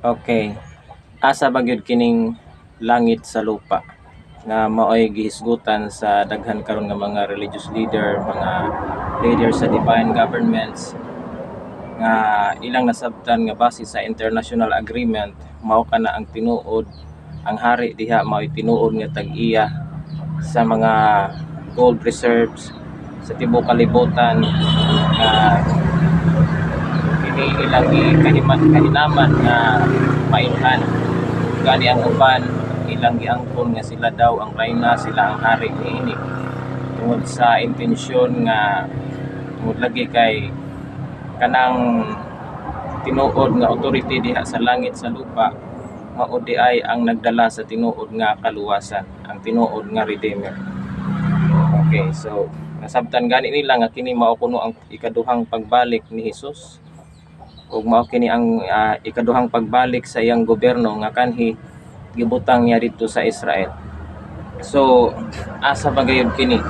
Okay. Asa ba gyud kining langit sa lupa nga maoy gihisgutan sa daghan karon nga mga religious leader, mga leader sa divine governments nga ilang nasabtan nga base sa international agreement, mao kana ang tinuod, ang hari diha mao'y tinuod nga tag-iya sa mga gold reserves sa tibuok kalibutan, nga kini ilang gikahiman kahinaman nga mailhan? Gani ang uban ilang giangkon nga sila daw ang rayna, sila ang hari niini, tungod sa intensyon nga tungod lagi kay kanang tinuod nga authority diha sa langit sa lupa mao diay ang nagdala sa tinuod nga kaluwasan, ang tinuod nga Redeemer. Okay, so nasabtan gani nila nga kini mao kuno ang ikaduhang pagbalik ni Hesus ug mao kini ang ikaduhang pagbalik sa iyang gobyerno nga kanhi gibutang niya didto sa Israel. So asa ba gayud kini?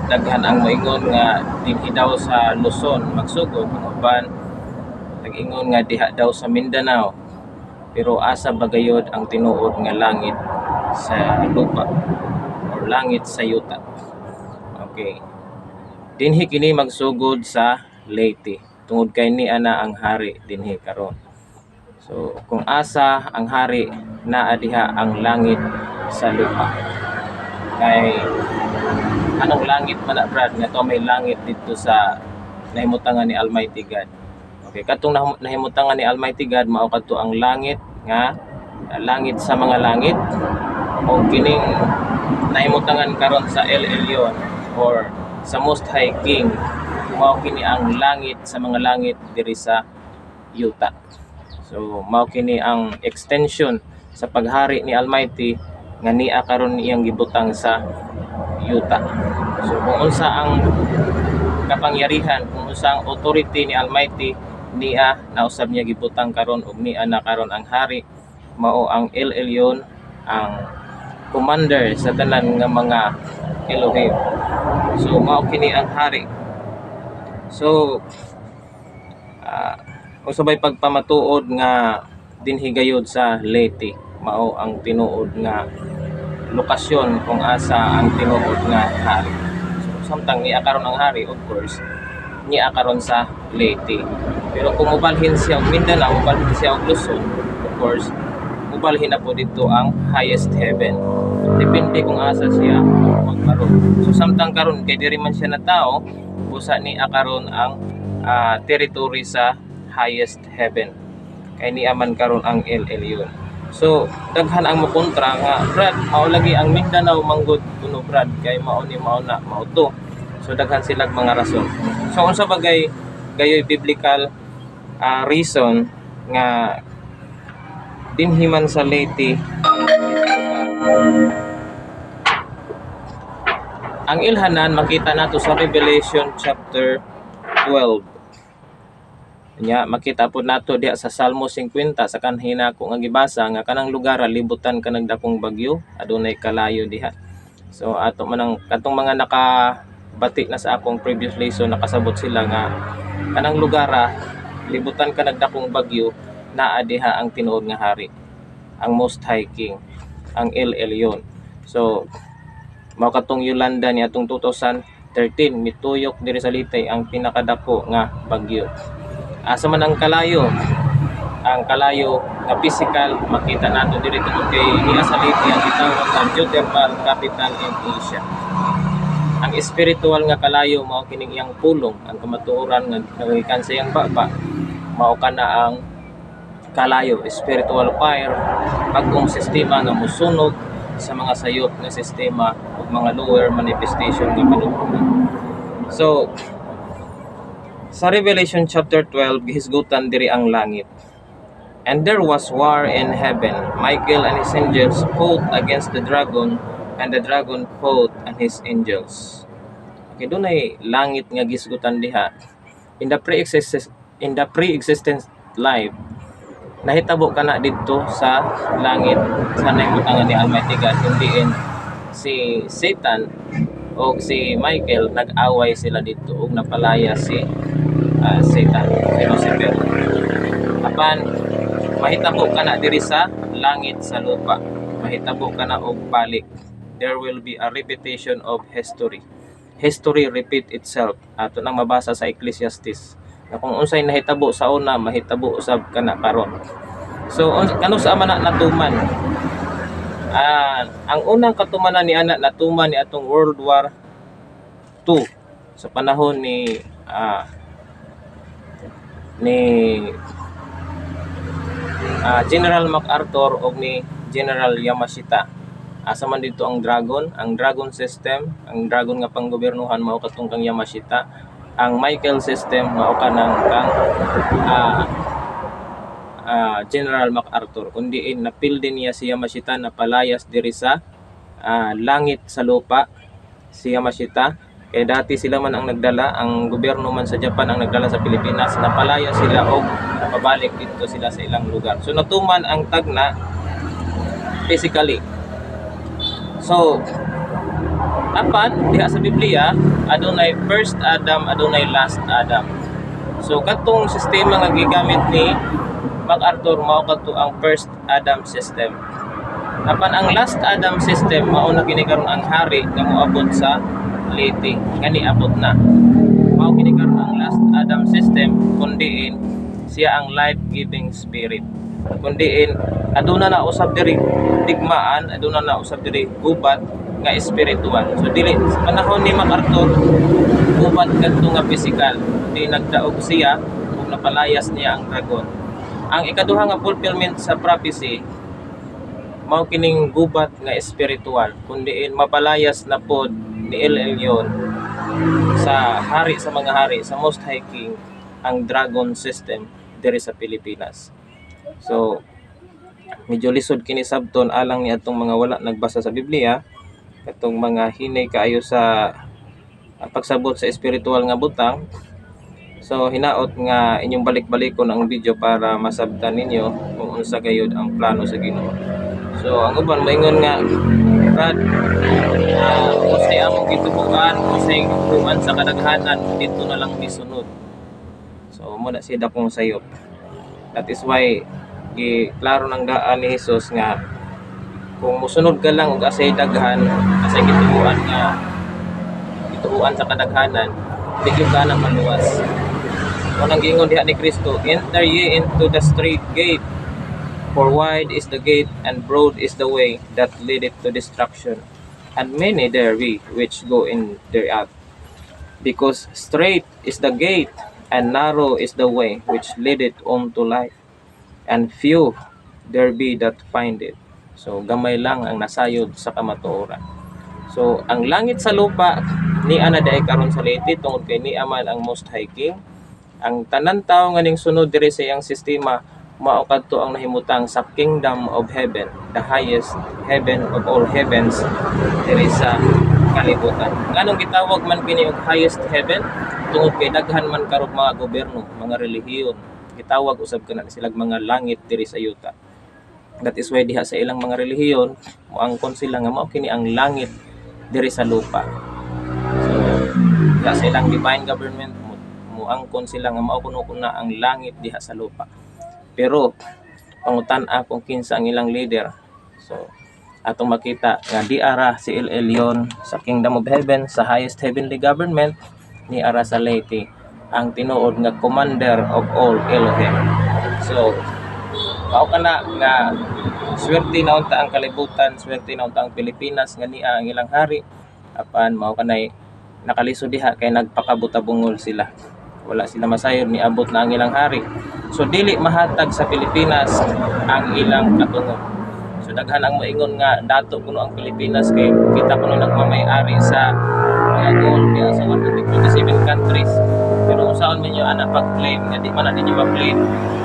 Daghan ang moingon nga dinhi daw sa Luzon magsugod, ang uban nag-ingon nga diha daw sa Mindanao. Pero asa ba gayud ang tinuod nga langit sa lupa or langit sa yuta? Okay. Dinhi kini magsugod sa Leyte tungod kay niya na ang hari dinhi karon. So kung asa ang hari, naa diha ang langit sa lupa. Kay anong langit man na, Brad, nga to may langit didto sa nahimutangan ni Almighty God? Okay, katong nahimutangan ni Almighty God mao kadto ang langit nga langit sa mga langit, o kining nahimutangan karon sa El Elyon or sa Most High King, mao kini ang langit sa mga langit diri sa yuta. So mao kini ang extension sa paghari ni Almighty nga niya karon iyang gibutang sa yuta. So kung unsa ang kapangyarihan, kung unsa ang authority ni Almighty, niya nausab niya gibutang karon ug niya na karon ang hari, mao ang El Elyon, ang commander sa tanan nga mga Elohim. So mao kini ang hari. So unsa bay pagpamatuod nga dinhi gayud sa Leyte mao ang tinuod nga lokasyon kung asa ang tinuod nga hari? So samtang niya karon ang hari, of course niya karon sa Leyte. Pero kung mobalhin siya og Mindanao, mobalhin siya og Luzon, of course mobalhin na pod didto ang highest heaven. Depende kung asa siya magkaroon. So samtang karon kay diri man siya na tao, busa niya karon ang territory sa highest heaven. Kay niya man karon ang El Elyon. So daghan ang mokontra nga, "Brad, mao lagi ang Mindanao manggod kuno, Brad, kay mao ni, mao na, mao to." So daghan silag mga rason. So unsa ba gayoy biblical reason nga dinhi man sa Leyte ang Ang ilhanan makita nato sa Revelation chapter 12. Nya makita pod nato diha sa Salmo 50 sa kanhi nako nga gibasa nga kanang lugar libutan kanang dakong bagyo, adunay kalayo diha. So ato man ang katong mga nakabati na sa akong previous lesson, nakasabot sila nga kanang lugar libutan ka nagdakong bagyo, naa diha ang tinuod nga hari, ang Most High King, ang El Elyon. So mao katong Yolanda ni atong 2013 mituyok diri sa Leyte, ang pinakadako nga bagyo. Asa man ang kalayo? Ang kalayo nga physical makita nato diri tungod kay niya sa Leyte ang gitawag nga geothermal capital in Asia. Ang espiritual nga kalayo mao kining iyang pulong, ang kamatuoran nga nagagikan sa iyang baba, mao kana ang kalayo, spiritual fire, bag-ong sistema nga mosunog sa mga sayop nga sistema ug mga lower manifestation nga panulungan. So sa Revelation chapter 12, gihisgutan diri ang langit. "And there was war in heaven. Michael and his angels fought against the dragon, and the dragon fought and his angels." Okay, dunay langit nga gisgutan diha. In the pre-existent life, nahitabo kana didto sa langit sa nahimutangan ni Almighty God, kung diin si Satan o si Michael nag-away sila didto ug napalaya si Satan, si Lucifer. Apan Mahitabo kana diri sa langit sa lupa. Mahitabo kana og balik. There will be a repetition of history. History repeat itself. Ato nang mabasa sa Ecclesiastes na kung unsay nahitabo sa una, mahitabo usab kana karon. So kanus-a man na natuman? Ang unang katumanan ni ana, natuman ni atong World War II sa panahon ni General MacArthur o ni General Yamashita. Asa man dito ang dragon system, ang dragon nga panggobernuhan mao katong kang Yamashita. Ang Michael system mao kanang kang General MacArthur. Kundi napildi niya si Yamashita na palayas diri sa langit sa lupa si Yamashita. Kaya dati sila man ang nagdala, ang gobyerno man sa Japan ang nagdala sa Pilipinas, napalaya sila og napabalik dito sila sa ilang lugar. So natuman ang tagna physically. So apan diha sa Biblia, adunay first Adam, adunay last Adam. So katong sistema nga gigamit ni MacArthur mao kadto ang first Adam system. Apan ang last Adam system mao na kini karon ang hari nga moabot sa Leyte nga niabot na. Mao kini karon ang last Adam system, kundiin siya ang life-giving spirit. Kundiin aduna na usab diri digmaan, aduna na usab diri gubat nga espiritual. So dili sa panahon ni MacArthur gubat kadto nga physical, di nagdaog siya ug napalayas niya ang dragon. Ang ikaduha nga fulfillment sa prophecy mao kining gubat nga espiritual, kundiin mapalayas na pod ni El Elyon sa hari sa mga hari, sa Most High King, ang dragon system diri sa Pilipinas. So medyo lisod kini sabton alang ni atong mga wala nagbasa sa Biblia, katong mga hinay kaayo sa pagsabot sa espiritual nga butang. So hinaot nga inyong balik-balikon ang video para masabtan ninyo kung unsa gayud ang plano sa Ginoo. So ang uban moingon nga, "Brad, unsay among gitubuan, unsay gitubuan sa kadaghanan, dito na lang misunod." So mo na siya dakong sayop. That is why gi klaro ng daan ni Jesus nga kung musunod ka lang og asay daghan, asay gitubuan nga gitubuan sa kadaghanan, di gyud ka na maluwas. Mao nang giingon diha ni Kristo, "Enter ye into the strait gate, for wide is the gate and broad is the way that leadeth to destruction, and many there be which go in thereat. Because strait is the gate and narrow is the way which leadeth unto life, and few there be that find it." So gamay lang ang nasayod sa kamatuoran. So ang langit sa lupa ni ana diay karon sa Leyte tungod kay niya man ang Most High King. Ang tanan tawo nga ning sunod diri sa iyang sistema mao kadto ang nahimutang sa Kingdom of Heaven, the highest heaven of all heavens diri sa kalibutan. Nganong gitawag man kini og highest heaven? Tungod kay daghan man karong mga gobyerno, mga relihiyon, gitawag usab kana silag mga langit diri sa yuta. That is why diha sa ilang mga relihiyon, moangkon sila nga mao kini ang langit diri sa lupa. So, diha sa ilang divine government, moangkon sila nga mao kuno kuna ang langit diha sa lupa. Pero pangutan-a kung kinsa ang ilang leader. So atong makita nga di ara si El Elyon sa Kingdom of Heaven, sa highest heavenly government, ni ara sa Leyte ang tinuod nga commander of all Elohim. So mao kana nga swerte na unta ang kalibutan, swerte na unta ang Pilipinas nga niya ang ilang hari, apan mao kanay nakalisod diha kay nagpakabutabungol sila. Wala sila masayod, niabot na ang ilang hari. So dili mahatag sa Pilipinas ang ilang katungod. So daghan ang moingon nga dato kuno ang Pilipinas kay kita kuno nagmamay-ari sa mga gold diha sa 127 countries. Pero unsaon ninyo ana pag-claim nga di man na ninyo ma-claim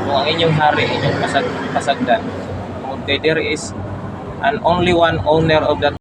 kung ang inyong hari inyong pasagdan? Tungod kay there is an only one owner of that